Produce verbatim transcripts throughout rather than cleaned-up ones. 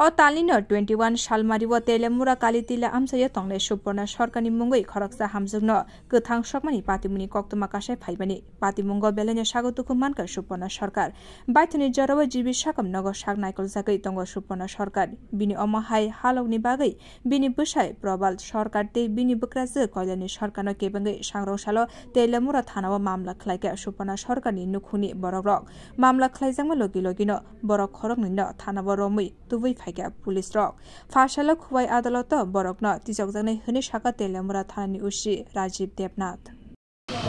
O talnino twenty one salmario Telemura Kalitila amchaio tongnai Suporna Sarkarni mungwi khoroksa hamjwkno kwthang sokmani patimungni koktwma kasai phaimani. Patimungo belaino sago dukhu mankha Suporna Sarkar. Baithoni jorao G B Sakam nogo sak naikoljagwi tongo Suporna Sarkar. Bini omo hai halokni bagwi bini bwsai Probal Sarkar tei bini bwkrajwk Koilani Sarkarno kebengwi sangrong salo Telemura thanao mamla khlaikha Suporna Sarkarni nukhungni borokrok. Mamla khlaijakma logi logino borok khoroknwino thanao romwi tubui phaikha police rok. Phasalo Khowai adaloto borokno tisokjaknai hwnwi sakha Telemura thanani O C Rajiv Debnath.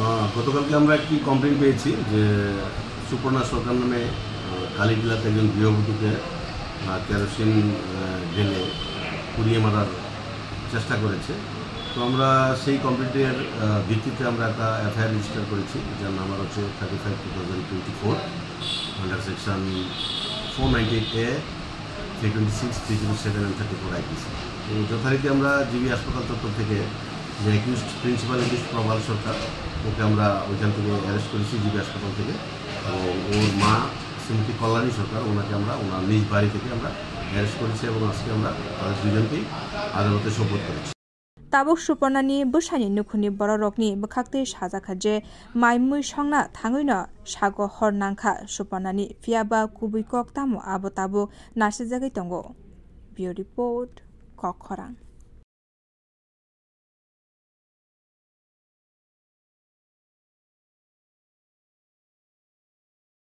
আহ, গতকালকে আমরা একটি কমপ্লেইন্ট পেয়েছি যে সুপর্ণা সরকার নামে, আহ, কালীটিলাতে একজন গৃহবধূকে, আহ, কেরোসিন, আহ, ঢেলে পুড়িয়ে মারার চেষ্টা করেছে। তো আমরা সেই কমপ্লেইন্টের, আহ, ভিত্তিতে আমরা একটা এফআইআর রেজিস্টার করেছি, যার নাম্বার হচ্ছে thirty five two thousand twenty four, under section four ninety eight A, three twenty six, three zero seven and thirty four IPC. তো যথারীতি আমরা জিবি হাসপাতাল চত্বর থেকে যে accused, principal accused Prabal Sarkar, okay আমরা ওইখান থেকে অ্যারেস্ট করেছি জিবি হাসপাতাল থেকে। এবং ওর মা শ্রীমতী কল্যাণী সরকার, ওনাকে আমরা ওনার নিজ বাড়ি থেকে আমরা অ্যারেস্ট করেছি এবং আজকে আমরা তাদের দুজনকেই আদালতে সোপর্দ করেছি। Tabuk Supornani bwsani nukhungni bororokni bwkhaktwi sajakha je mai mui songna thangwino sago hor nangkha Supornani, phiyaba kubui kok tamo abo tabuk naisijagwi tongo. Bureau Report, Kok Khorang.